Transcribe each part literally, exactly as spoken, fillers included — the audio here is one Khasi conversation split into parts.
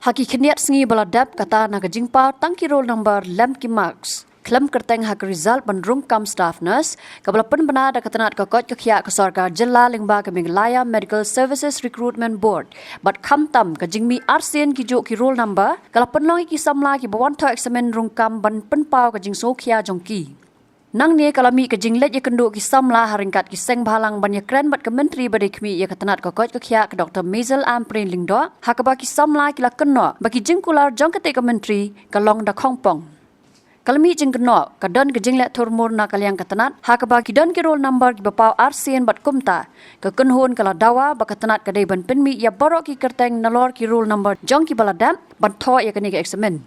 Ha ki khyndiat sngi ba la dep, kata na ka jingpaw tang ki roll number lem ki marks, khlem kyrteng ha ka result ban rung kam staff nurse, kaba la pynbna da ka tnat ka koit ka khiah ka sorkar jylla lyngba ka Meghalaya Medical Services Recruitment Board. Bad khamtam ka jingmih arsien ki juh ki roll number, ka la pynlong ïa ki samla kiba wan thoh eksamin rung kam ban pynpaw ka jingsngewkhia jong ki. Nangne ka la mih ka jingleit ïakynduh ki samla ha ryngkat ki seng bhalang ban ïakren bad ka Myntri ba dei khmih ïa ka tnat ka koit ka khiah ka Doktor Maisel Ampareen Lyngdoh, ha kaba ki samla ki la kynnoh ba ki jingkular jong katei ka Myntri ka long da khongpong. Ka la mih jingkynnoh, ka don ka jingleh thurmur na ka liang ka tnat, ha kaba ki don ki roll number kiba paw arsien bad kumta ka kynhun ka la dawa ba ka tnat ka dei ban pynmih ïa baroh ki kyrteng nalor ki roll number jong kiba la dep ban thoh ïa kane ka eksamin.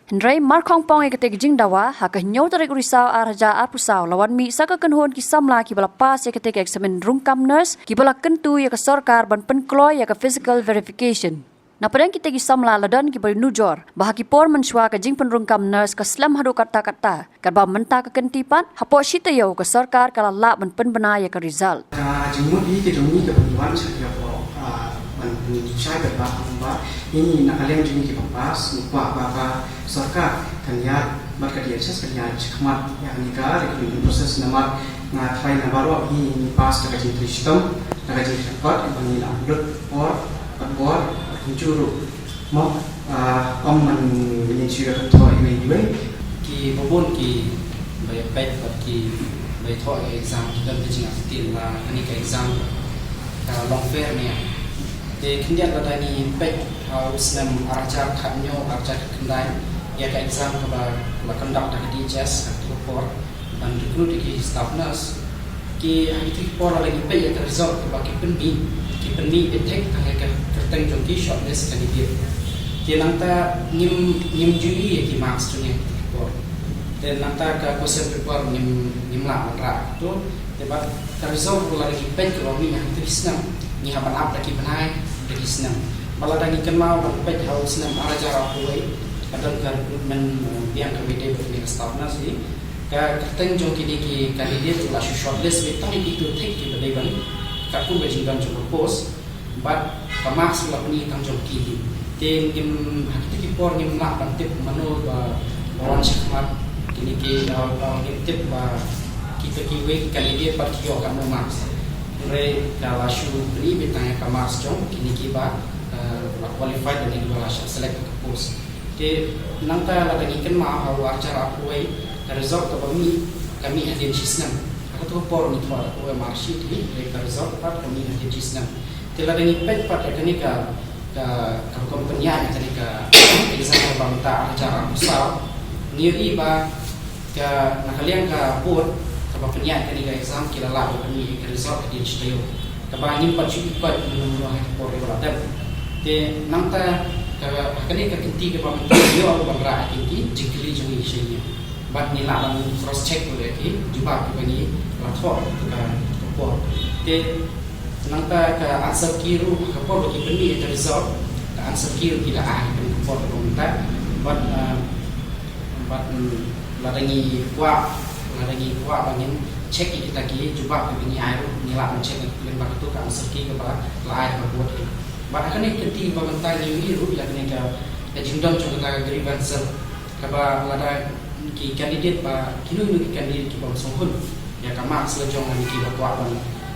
Hynrei markhongpong ïa katei ka jingdawa, ha ka hynñiew tarik u Risaw ar hajar arphew saw la wan mih sa ka kynhun ki samla kiba la pass ïa katei ka eksamin rung kam nurse, kiba la kyntu ïa ka sorkar ban pynkloi ïa ka physical verification. Na pdeng kitei ki samla la don kiba nujor ba ha ki por mynshuwa ka jingpynrung kam nurse ka slem haduh katta katta, katba mynta ka kynti pat, hapoh shi taïew ka sorkar ka la lah ban pynbna ïa ka result. Ka jingmut hi ka jong ngi kaba ngi wan sha ka por, ah, ban pynshai bad ba, ba ngi na ka liang jong ngi kiba pass, ngi kwah ba ka sorkar kan ïaid bad ka D H S kan ïaid shakhmat ïa kane ka recruitment process. Namar nga tharai na baroh ngi, ngi pass da ka jingtrei shitom, da ka jingtrei kot, ba ngi la lut por bad bor bad kumjuh ruh. Mo, ah, ym man ngin shu ïa ka thoh iwei iwei. Kiba bun kiba ïa peit bad kiba ïa thoh ïa ka exam ki don ka jingïaid ktien ba kane ka exam ka long fair ne. Te khyndiat lada ngi peit ha u snem ar hajar khathynñiew ar hajar khatkhyndai, ïa ka exam kaba la conduct da ka D H S ha kato ka por ban recruit ïa ki staff nurse. Ki, ha kito ki por lada ngi peit ïa ka result kaba ki pynmih, ki pynmih beit thik tang ïa ka kyrteng jong ki shortlist candidate. Te nangta ngim, ngim ju ïohi ïa ki marks jong ngi ha kito ki por. Te nangta ka question paper ngim, ngim lah ban rah to. Te bad ka result ruh lada ngi peit kaba mih ha kito ki snem, ngi hap ban ap da ki bnai, da ki snem. Bad lada ngi kynmaw ban peit ha u snem ar hajar arphew wei, ka don ka recruitment, eh, biang kaba ïadei bad kane ka staff nurse hi. Ka kyrteng jong kine ki candidate la shu shortlist beit tang ïa kito thik kiba dei ban katkum ka jingdon jong ka post, bad ka marks la pyni tang jong ki hi. Te ngim, ha kito ki por ngim lah ban tip mano ba, ba wan shakhmat, kine ki, uh, uh, ngim tip ba kita kiwei ki candidate pat ki ïoh katno marks. Hynrei ka la shu pyni beit tang ïa ka marks jong kine kiba, uh, la qualified lane kiba la shah select ha ka post. Te nangta lada ngi kynmaw ha u ar hajar arphew wei, ka result kaba mih, ka mih hadien shi snem. Ha kato ka por ngi thoh da ka O M R sheet hi, te ka result pat ka mih hadien shi snem. Te lada ngi peit pat ïa kane ka, ka, ka rukom pynïaid ïa kane ka exam kaba mynta ar hajar arphew saw, ngi ïohi ba ka, na ka liang ka board kaba pynïaid kane ka exam ki la lah ban pynmih ïa ka result hadien shi taïew, kaba ngim pat shu ïohi pat mynno mynno ha ki por kiba la dep. Te nangta ka, ha kane ka kynti kaba mynta ngi ïoh ban rah ïa ki jingkylli jong ngi sha ngi. Bad ngi lah ban cross check ruh ïa ki jubab kiba ngi la thoh ha ka, ka por. Te nangta ka answer key ruh ha ka por ba ki pynmih ïa ka result, ka answer key ruh ki la ai ha ka por kaba mynta. Bad, ah, Bad, mm, lada ngi kwah, lada ngi kwah ba ngin check ïa kita ki jubab kiba ngi ai ruh, ngi lah ban check lyngba kato ka answer key kaba la ai ha ka board hi. Bad ha kane ka kynti ba mynta ngi ïohi ruh ïa kane ka, ka jingdon jong kata ka grievance cell, kaba lada ki candidate ba kino kino ki candidate kiba sngewhun ïa ka marks la jong lane kiba kwah ban,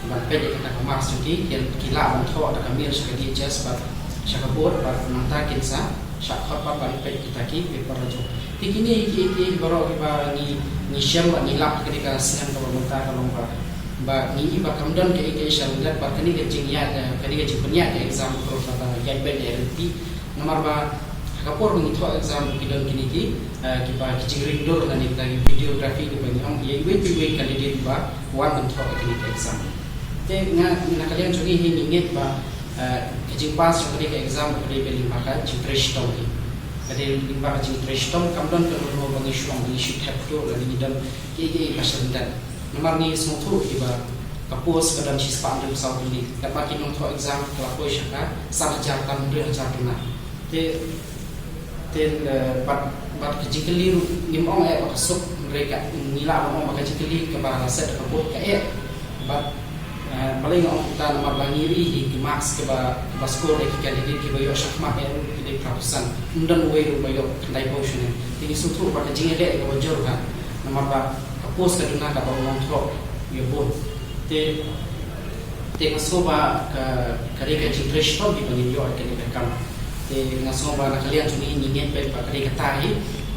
ban peit ïa kata ka marks jong ki, ki, ki lah ban thoh da ka mail sha ka D H S bad sha ka board bad nangta kin sa shah khot pat ban peit kita ki paper la jong. Te kine kiei kiei baroh kiba ngi, ngi shem bad ngi lap ha kane ka snem kaba mynta ka long ba, ba ngi i ba kam don kaei kaei sha lyndet bad kane ka jingïaid, eh, kane ka jingpynïaid ka exam ka long kaba ïaid beit ïaid ryntih. Namar ba ha ka por ba ngi thoh exam ki don kine ki, eh, kiba ki jingring dur lane kita ki videography kiba ngi ong ïa iwei pa iwei candidate ba wan ban thoh ïa kane ka exam. Te nga, na ka liang jong ngi hi ngi ngeit ba, eh, ka jingpass jong kane ka exam ka dei beit lyngba ka jingtrei shitom hi. Ka dei lyngba ka jingtrei shitom, kam don kano kano ba ngi shu ong ba ngi shu thep kyrduh lane ngi don kiei kiei ba sha lyndet. Namar ngi sngewthuh hi ba ka post ka don shispah hynriew saw tylli. Katba ki nongthoh exam ka la poi sha ka san hajar tam hynriew hajar tynnat. Te, te, eh, bad, bad ka jingkylli ruh ngim ong eh ba ka suk, hynrei ka, ngi lah ban ong ba ka jingkylli kaba la set da ka board ka eh. Bad, eh, Balei nga ong kumta? Namar ba ngi ïohi hi ki marks kiba, kiba score ïa ki candidate kiba ïoh shakhmat ïa u ki dei phra phew san. Ym don uwei ruh ba ïoh khyndai phew shane. Te ngi sngewthuh ba ka jingïaleh kaba jur ha. Namar ba ka post ka duna kaba u nongthoh ïa bun. Te, te nga sngew ba ka, ka dei ka jingtrei shitom hi ba ngin ïoh ïa kane ka kam. Te nga sngew ba na ka liang jong ngi ngi ngeit beit ba ka dei kata hi,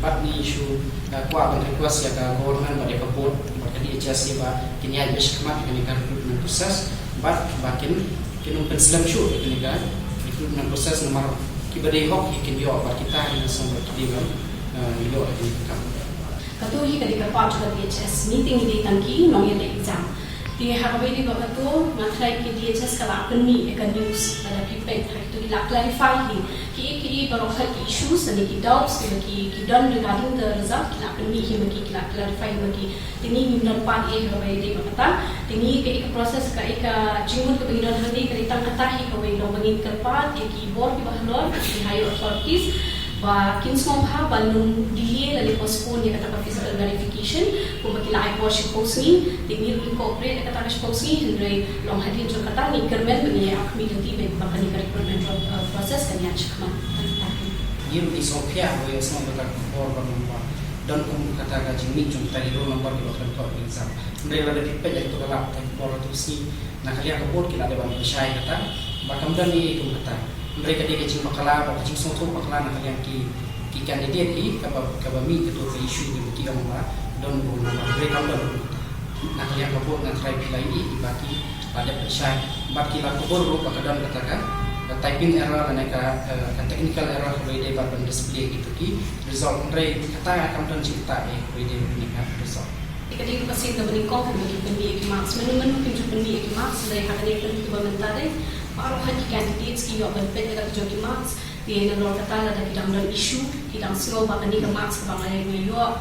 bad ngi shu, uh, kwah ban request ïa ka government bad ïa ka board bad ka D H S hi ba kin ïaid beit shakhmat ïa kane ka recruitment process, bad ba kin, kin ym pynslem shuh ïa kane ka recruitment process, namar kiba dei hok hi kin ïoh bad kita hi nga sngew ba ki dei ban, uh, ïoh ïa kane ka kam. Kato hi ka dei ka part jong ka D H S, ngi te ngi dei tang ki nongïaleh exam. Te ha kaba ïadei bad kato, nga tharai ki D H S ka la pynmih ïa ka news, lada phi peit ha kito ki la clarify hi. Kiei kiei baroh ki issues ne ki doubts kiba ki, ki don regarding the result ki la pynmih hi ma ki, ki la clarify hi ma ki. Te ngi ngim don part ha kaba ïadei bad kata. Te ngi kaei ka process, kaei ka jingmut kaba ngi don hangne ka dei tang kata hi, kawei long ba ngin kyrpad ïa ki bor kiba halor, ki higher authorities, ba kin sngewbha ban ym delay lane postpone ïa kata ka physical verification, kumba ki la ai por shiphew sngi. Te ngi ruh ngi cooperate ïa kata ka shiphew sngi, hynrei long hadien jong kata ngi kyrmen ba ngin ïa ap khmih lynti beit ba kane ka recruitment, uh, process kan ïaid shakhmat. Tang kata hi. Ngi ruh ngi sngewphiah ba ïohsngew kata ka khubor ba namar ba don kum kata ka jingmih jong kita ki roll number kiba khlem thoh exam. Hynrei lada phi peit ïa kito ki lad, kata ka khubor kata ka sngi, na ka liang ka board ki la dei ban pynshai kata ba kam don ei ei kum kata. Hynrei ka dei ka jingbakla bad ka jingsngewthuh bakla na ka liang ki, ki candidate hi kaba, kaba mih kato ka issue kaba ki ong ba don roll number, hynrei kam don roll number. Na ka liang ka board nga tharai phi la ïohi ba ki la dep pynshai bad ki la kubur ruh ba ka don kata ka, ka typing error lane ka, eh, ka technical error kaba ïadei bad ban display kito ki result, hynrei kata kam don jingktah ei kaba ïadei bad kane ka result. Te ka dei ka sien kaba nyngkong kaba ki pynmih ïa ki marks. Mano mano kim ju pynmih ïa ki marks, hynrei ha kane ka tarik kaba mynta dei baroh ki candidates ki ïoh ban peit ïa ka jong ki marks. Te nalor kata lada ki dang don issue, ki dang sngew ba kane ka marks kaba nga ïoh,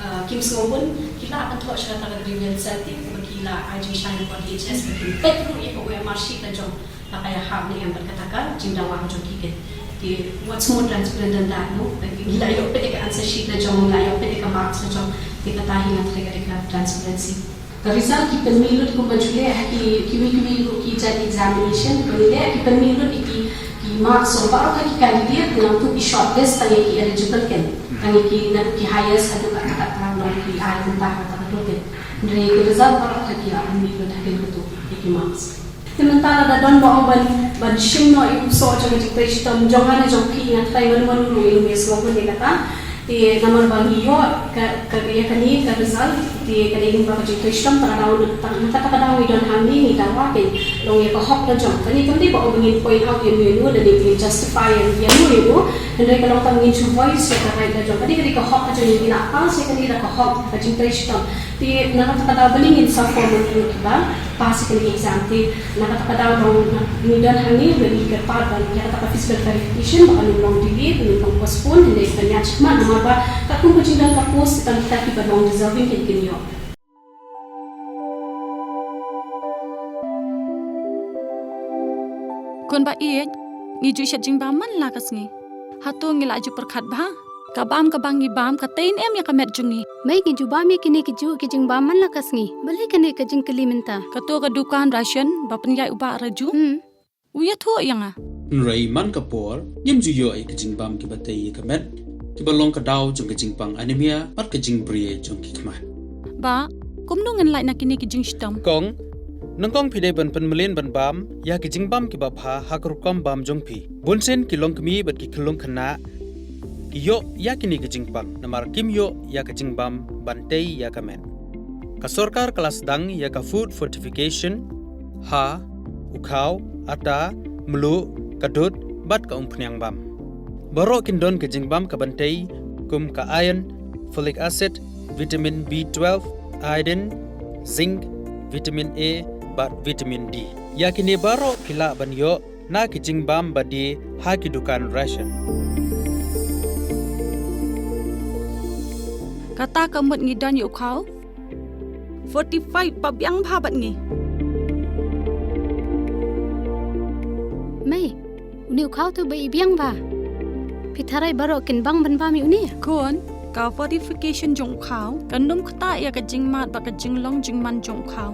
uh, kim sngewbun, ki lah ban thoh sha kata ka grievance cell te kaba ki la ai jingshai na ka D H S ba kin peit ruh ïa ka O M R sheet la jong. Lada ka ïahap ne em bad kata ka jingdawa ka jong ki. Te what's more transparent than that, no? Ngi la ïoh peit ïa ka answer sheet la jong, ngi la ïoh peit ïa ka marks la jong. Te kata hi nga tharai ka dei ka transparency. Ka result ki pynmih lut kumba ju leh ha ki, kiwei kiwei ruh ki jait examination ba ngi leh, ki pynmih lut ïa ki, ki marks jong baroh ki candidate, nangta ki shortlist tang ïa ki eligible keiñ, tang ïa ki naduh ki highest haduh katta katta nong ki ai kumta ha kata ka dur keiñ. Hynrei ki result baroh ki la pynmih lut ha keiñ kato ïa ki marks. Te mynta lada don ba ong ban, ban shim noh ïa u soh jong ka jingtrei shitom jong nga ne jong phi, nga tharai mano mano ruh ïa lum ïa sngewbha ïa kata. Te namar ba ngi ïoh ka, ka, ïa kane ka result, te ka dei lyngba ka jingtrei shitom, kata ka daw, na kata ka daw ngi don hangne ngi dawa kein long ïa ka hok la jong. Kane kam dei ba ong ba ngin point out ïa uno uno lane ngin justify ïa uno uno, hynrei ka long tang ngin shu voice ïa ka right la jong. Kane ka dei ka hok la jong, ngi la pass ïa kane da ka hok ka jingtrei shitom. Te na kata ka daw balei ngin suffer mano mano kiba pass ïa kane ka exam. Te na kata ka daw long ngi don hangne ba ngi kyrpad ba ïa kata ka physical verification ba kan ym long delay, kan ym long postpone, hynrei kan ïaid shakhmat namar ba katkum ka jingdon ka post, tang kita kiba long deserving kin, kin ïoh. Khun ba ïeit, ngi ju shet jingbam man la ka sngi. Hato ngi la ju pyrkhat bha? Ka bam kaba ngi bam ka tei ne em ïa ka met jong ngi? Mei, ngi ju bam ïa kine kijuh ki jingbam man la ka sngi. Balei kane ka jingkylli mynta? Kato ka dukan ration ba pynïaid u Bah Raju, hmm, u ïathuh ïa nga. Hynrei man ka por ngim ju ïoh ïa ki jingbam kiba tei ïa ka met, kiba long ka daw jong ka jingpang anemia bad ka jingbriew jong ki khmat. Bah, kumno ngin lait na kine ki jingshitom? Kong, nyngkong phi dei ban pynmlien ban bam ïa ki jingbam kiba bha ha ka rukom bam jong phi. Bunsien ki longkmie bad ki khyllung khynnah ki ïoh ïa kine ki jingpang namar kim ïoh ïa ka jingbam ban tei ïa ka met. Ka sorkar ka la sdang ïa ka food fortification ha u khaw, ata, mluh, ka dud bad ka umphniang bam. Baroh kin don ka jingbam kaban tei kum ka iron, folic acid, vitamin B twelve, iodine, zinc, vitamin A bad vitamin D. Ïa kine baroh phi lah ban ïoh na ki jingbam ba die ha ki dukan ration. Kata ka mut ngi don ïa u khaw fortified ba biang bha bad ngi. Mei, une u khaw te ba i biang bha. Phi tharai baroh kin bang ban bam ïa une? Khun, ka fortification jong u khaw kan ym ktah ïa ka jingmad bad ka jinglong jingman jong u khaw.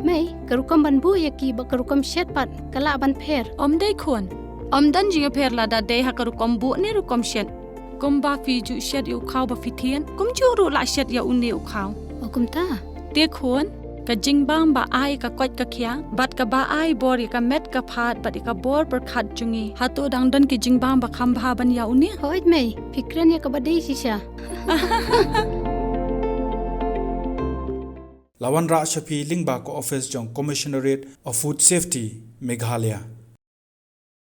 Mei, ka rukom ban buh ïa ki bad ka rukom shet pat ka lah ban pher. Ym dei khun. Ym don jingïapher lada dei ha ka rukom buh ne rukom shet. Kumba phi ju shet ïa u khaw ba phi thied, kumjuh ruh lah shet ïa une u khaw. O kumta. Te khun, ka jingbam ba ai ka koit ka khiah bad kaba ai bor ïa ka met ka phad bad ïa ka bor pyrkhat jong ngi, hato dang don ki jingbam ba kham bha ban ïa une? Hooid mei, phi kren ïa kaba dei shisha. La wanrah sha phi lyngba ka office jong Commissionerate of Food Safety, Meghalaya.